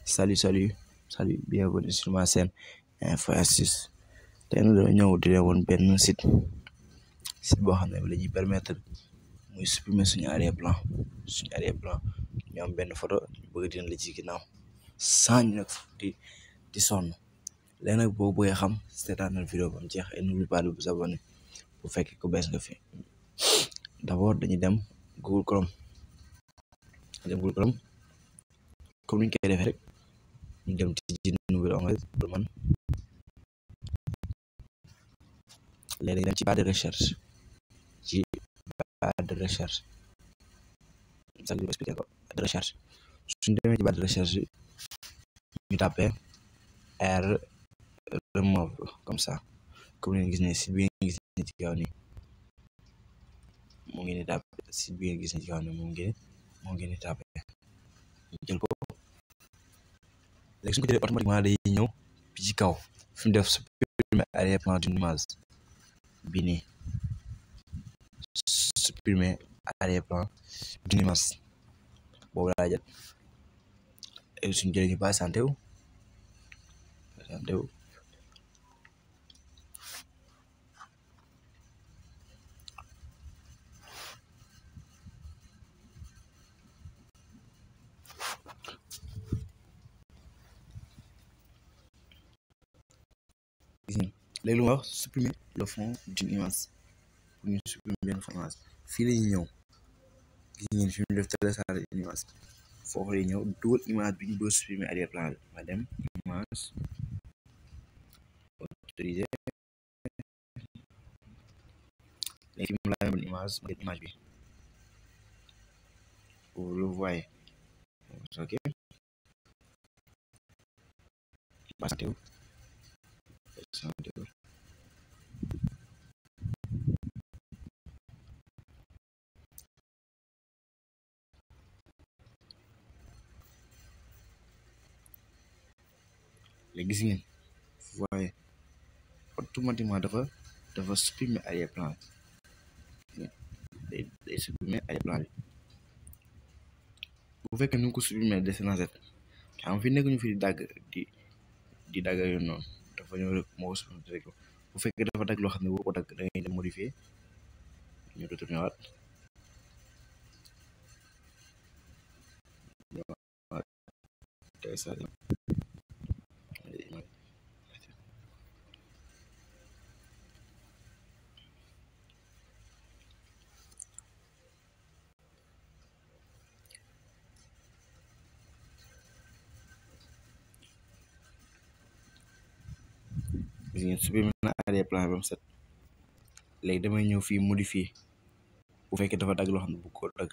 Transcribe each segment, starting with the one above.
Salut, bienvenue sur ma chaîne Info Astuce. Tey nag dama ñëw di leen woon benn site boo xam ne la ñuy permettre muy supprimer suñu arrière-plan ñu am benn photo ñu bëgg dina la ci ginnaaw sans ñu nag di sonn. Léegi nag boo bëggee xam seetaanal vidéo ba mu jeex et n'oublie pas de vous abonner bu fekkee ko bees nga fi. D'abord dañuy dem Google Chrome comme ni ñu koy defee rek ñu dem ci nouvelle onglet pour man léegi dem ci barre de recherche sax ñu expliqué ko barre de recherche suñu demee ci barre de recherche ñu tapé remove comme ça comme ni gis ne site bi nga gis ne ci kaw nii mu ngi ni tapé site bi nga gis ne ci kaw nii mu ngi ni tapé ñu jël ko léegi suñu ko jëlee automatiquement day ñëw bi ci kaw fi mu def supprimer arrière-plan d'une image bi nii supprimer arrière-plan d'une image boobu laa jël léegi suñu jëlee ñu patienté wu léegi lu ma wax supprimer le fond d'une image pour ñu supprimer benn fond image fii la ñuy ñëw gis ngeen fi mu def télécharger une image foofu lay ñëw dugal image bi ñu doon supprimer arrière-plan bi ma dem image autorisé léegi fi mu laa yombal image ma dem image bi vous le voyez ok patienté wu léegi gis ngeen voyez automatiquement dafa supprimer arrière-plan bi day supprimer arrière-plan bi bu fekkee nu ko supprimer des na set xam fi nekk ñu fi di dagg yoon noonu dafa ñëw rek moo ko supprimer rek bu fekkee dafa dagg loo xam ne boo ko dagg da ngay dem modifier ñu retourné waat gis ngeen supprimer na arrière-plan bi ba mu set léegi damay ñëw fii modifier bu fekkee dafa dagg loo xam ne bu ko dagg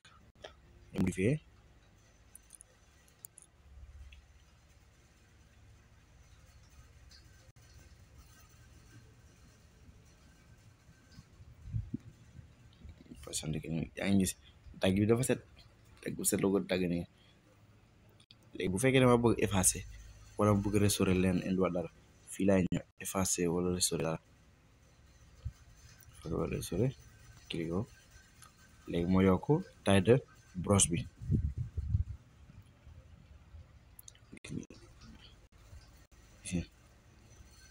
modifier yaa ngi gis dagg bi dafa set dagg bu set la ko dagg nii léegi bu fekkee dama bëgg effacer wala bëgg restaurer leen indiwaat dara fii laay ñëw effacer wala restaurer dara cliquer ko léegi moo yokk taille de brosse bi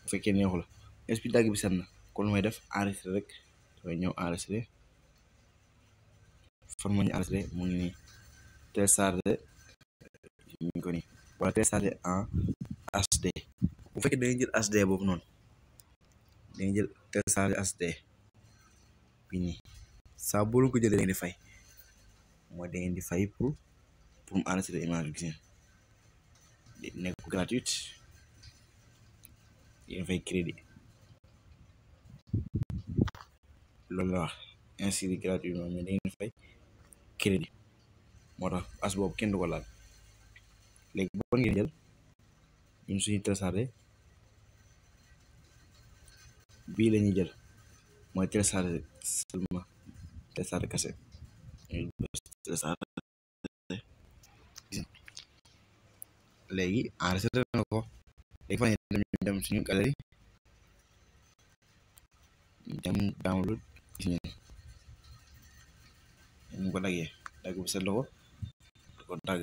bu fekkee neexu la est-ce que dagg bi set na kon lu may def enregistrer rek damay ñëw enregistrer forme ñu enregistrer mu ngi nii télécharger ñu ngi ko nii wala télécharger en HD bu fekkee da ngay jël HD boobu noonu da ngay jël télécharger HD bi nii saa boo ko jëlee da ngeen di fay mooy da ngeen di fay pour mu enregistrer image bi gis ngeen nekk gratuite yéen fay crédit loolu la wax ainsi gratuit moom mais da ngeen di fay crédit moo tax as boobu kenn du ko laal léegi boo ngeen jël ñun suñu télécharger bii la ñuy jël mooy télécharger seulement télécharger kese léegi enregistré na ko léegi fa dem suñu galerie dem download gis ngeen ñu ko daggee dagg bu set la ko dagg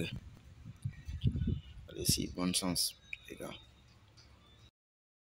aussi bonne chance les gars.